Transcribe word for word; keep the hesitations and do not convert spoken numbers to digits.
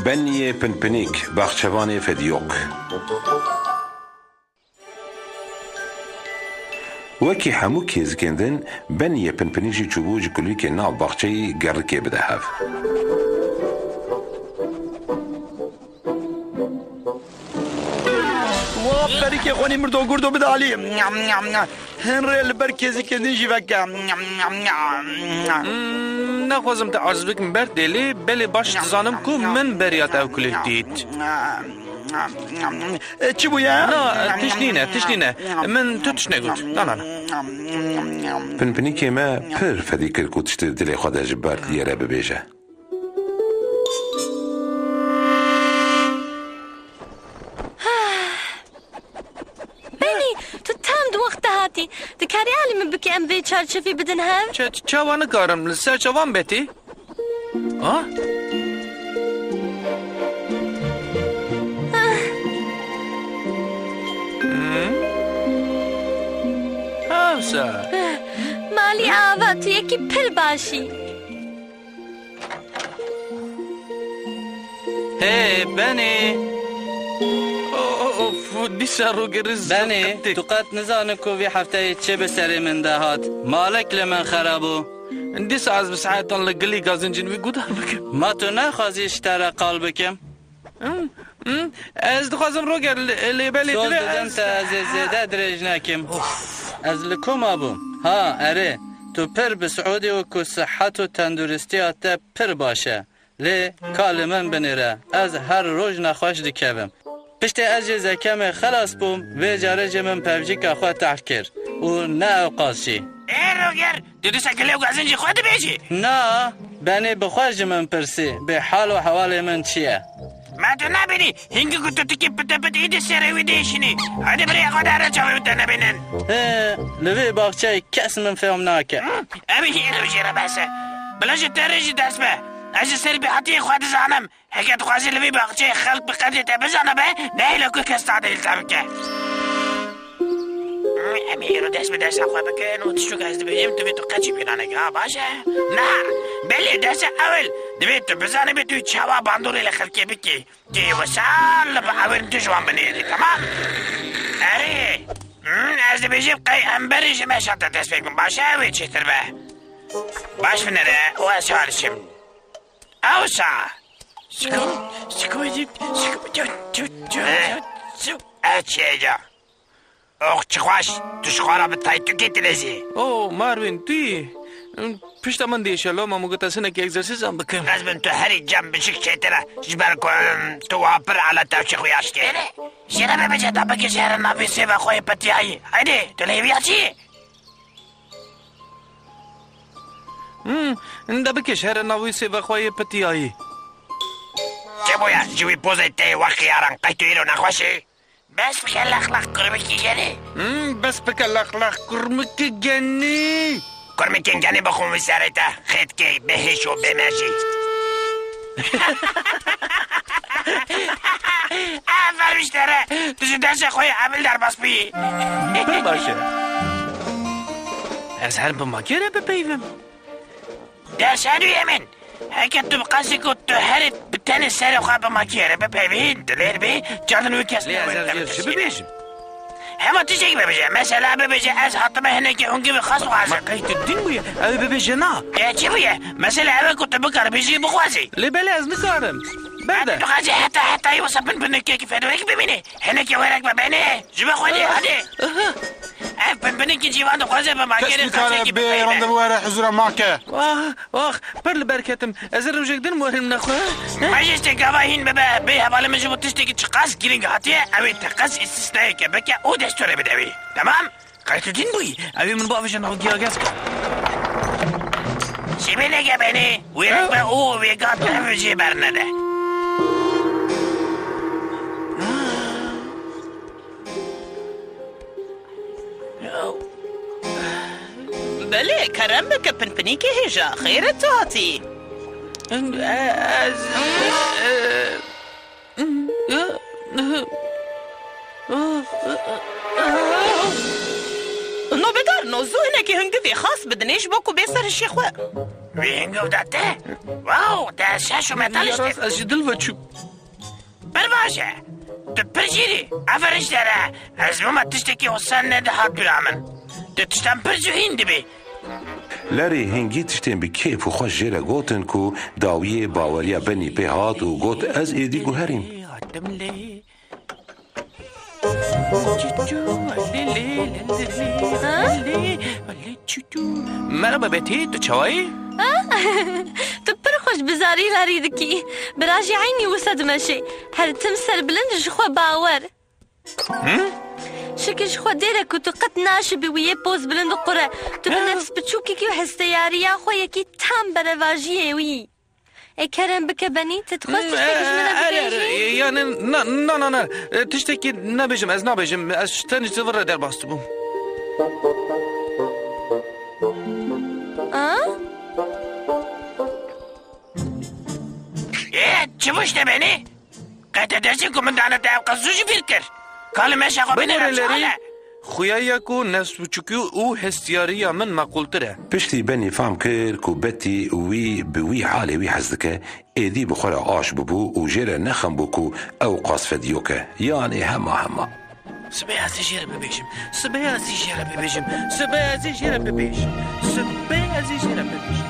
Beniyê Pinpinîk, baxçevanê Fediyok. Wekî hemû kêzikên din, Beniyê Pinpinîk jî çûbû ji kulîlkên nav baxçeyî gerikê bide hev. Wa perîkê xwenî mirdo gurdo bide alî. Hin rê li ber kêzikên din jî veke. Hmm, naxwazim te aciz bikim ber dê, lê belê baş dizanim ku min beriya te ew kulîlk dît. E, çi bûye? Na, tişt nîne, tişt nîne. Min tu tişt negot. Na, na, na. Pinpinîkê me pir fedî kir ku tiştê dilê xwe de ji ber diyê re bibêje. Benî, tu tam di wext de hatî. Dikarî alî min bikî em vê çarçevî bidin hev? Çe-, çawa nikarim? Li ser çavan betî? Ha? Ah. Hı? Hewsa. Malî ava, tu yekî pir baş î. Hey, Benî! O, o, of, dîsa rûgeriz Benî, qetê. Tu qet nizanin ku vî hefteyê çi bi serê min de hat. Malek li min xera bû. Dîsa ez bi saetan li gilî gazincên wî guhdar bikim. Ma tu naxwazî ji te re qal bikim? Hmm, hmm, ez dixwazim Roger lê, lê belê Soz divê didin ez te ez ê zêde dirêj nekim. Of. Ez li ku mabûm? Ha, erê. Tu pir bi siûdî û ku sihet û tenduristiya te pir baş e. Lê ka li min binêre, ez her roj nexweş dikevim. Piştê ez ji zekemê xelas bûm, vê carê jî min pevcîka xwe tehl kir û ne ew qas jî. Ê Roger, tu dîsa gilê û gazincî xwe dibêjî? Na, Benî bi xwe ji min pirsî, bê hal û hewalê min çi ye? Ma tu nabînî, hingî ku tu tikî pite pit îdî serê wî diêşînî. Hadi bi rêya xwe de here çavê wî te nebînin. He, li vê baxçeyê kes min fêm nake. Hı? Ev ê êro jê re behs e. Bila ji te re jî dest be. Ez ji ser bêhatiyê xwe dizanim. Heke dixwazî li vî baxçeyê xelk bi qedrê te bizanibe, nehêle ku kes tadê li te bike. Em ê îro dest bi desta xwe bikin û tiştûk ez dibêjim, divê tu qet jî pê naneke, ha, baş e? Na, belê, dest e ewil. Divê tu bizanibî tu çawa bandorê li xelkê bikî. Tê wisa li bi ewil tu ji wan binêrî, temam? Erê. Hmm, ez dibêjim qey em berê ji meşa te dest pê bikin, baş e? Wê çêtir be. Baş binêre û ez çawa diçim. Ewsa. Siku, siku, siku, tu, tu, tu, Eh. tu, tu. Eh, çêca. Ox, çi xweş, tu ji xwe re bi taytûkê dilezî. Oh, Marvin, tu yî? Pişta min diêşe, loma min got ez hinekî egzersîzan bikim. Ez bin tu herî cem biçik çêtir e, ji ber ku, em, tu wa pir ala tevçê xwe ya şikê. Erê, jê re bibêje da bike jê re navê sêva xwe yê petiyayî. Haydi, tu li hêviya çi yî? Hmm, de bike jê re navê sêva xwe yê petiyayî. Çi bûye? Ji wî pozê te yê wext xiyaran qey tu îro nexweş î? Bes bike lex lex kurmikî genî. Hmm, bes bike lex lex kurmikî genî. Kurmikên genî bixwin wî serê te. Xêtkê, bêhêş û bêmerjî. Aferin ji te re. Tu ji dersê xwe yê evil derbas bûyî. Pir baş e. Ez her bi makê re bipeyivim. Dersa duyemîn. Heke tu bi qasî ku tu herî bi tenê serê xwe bi makiyê re bipeyvî, dilêr bî, cardin wî kes Lê ez newêre ez te jê çi bikişîne. Bibêjim? Hema tiştekî bibêje. Mesela bibêje, ez hatime hinekî hûn givî xas dixwazim. Ma qey tu din bûye? Ew ê bibêje na. E, çi bûye? Mesela ew e ku tu bikaribî jî bixwazî. Lê belê ez nikarim. Berde. Tu dixwazî heta hetayî wisa pinpinikekî fedwekî bimînî. Hinekî werek be benê. Ji bo xwedê, hadi. Ev pinpinikî cîvan dixwaze bi makê Kes re nikare qaçekî bê bipeyve. Randevu were huzura make. Wah, wah, pir li ber ketim. Ez ê rojek din werim nexwe. Majestê gava hîn bibe, bê hevalê min ji bo tiştekî çiqas girîng hatiye, ew ê teqez îstisnayeke bike û destûrê bide wî. Temam? Qey tu din bûyî? Ew ê min bavêje nav giyagezka. Sîbêleke benê, wê rek be û wê gat ev jê bernede. Belê, kerem bike, pinpinîkê hêja. Xêr e tu hatî? Ez, e, Nobedar no, zû hinekî hingivê xas bidinê ji bo ku bê ser hişê xwe. Wî hingiv da te? Wow, te şaş û metal Ya işte. Rast, ez ji dil ve çûm. Bervaje, tu pir jîr î. Aferin ji te re. Ez bûma tiştekî wisa nedihat bîra min. Tu tiştan pir zû hîn dibî. Larry hingî tiştên bi kêf û xweş jê re gotin ku dawiyê baweriya Benî pê hat û got, "Ez êdî guherîm." Ha? Merhaba Betî, tu çawa yî? Tu pir xweş bizarî Larry dikî. Bira jî eynî wisa dimeşê. Her tim serbilind ji xwe bawer. Hı? Şikir ji xwe dêre ku tu qet naşibî wî yê poz bilind û qure. Tu bi Ha? nefs biçûkekî û hesteyariya xwe yekî tam berevajiyê wî. Ê kerem bike Benî, tu dixwest Hmm, tiştekî ji min re e, e, bibêjî? e, yani, na, na, na, na. E, tiştekî nebêjim, ez nabêjim. Ez ji tenê ji vir re derbas dibûm. A? Ê, çi bû ji te Benî? Qe te destê ku min dane te ev qas zû ji bîr kir? Ka li meşa xwe bine Bigore Lerî, revşale. Xuya ye ku nefsbiçûkî û hestiyariya min meqûltir e. Piştî Benî fam kir ku Betî wî bi wî halê wî hez dike, êdî bi xwe re aş bibû û jê re ne xem bû ku ew qas fediyok e. Yanê hema hema. Sibeya ez ê jê re bibêjim. Sibeya ez ê jê re bibêjim. Sibeya ez ê jê re bibêjim. Sibeya ez ê jê re bibêjim.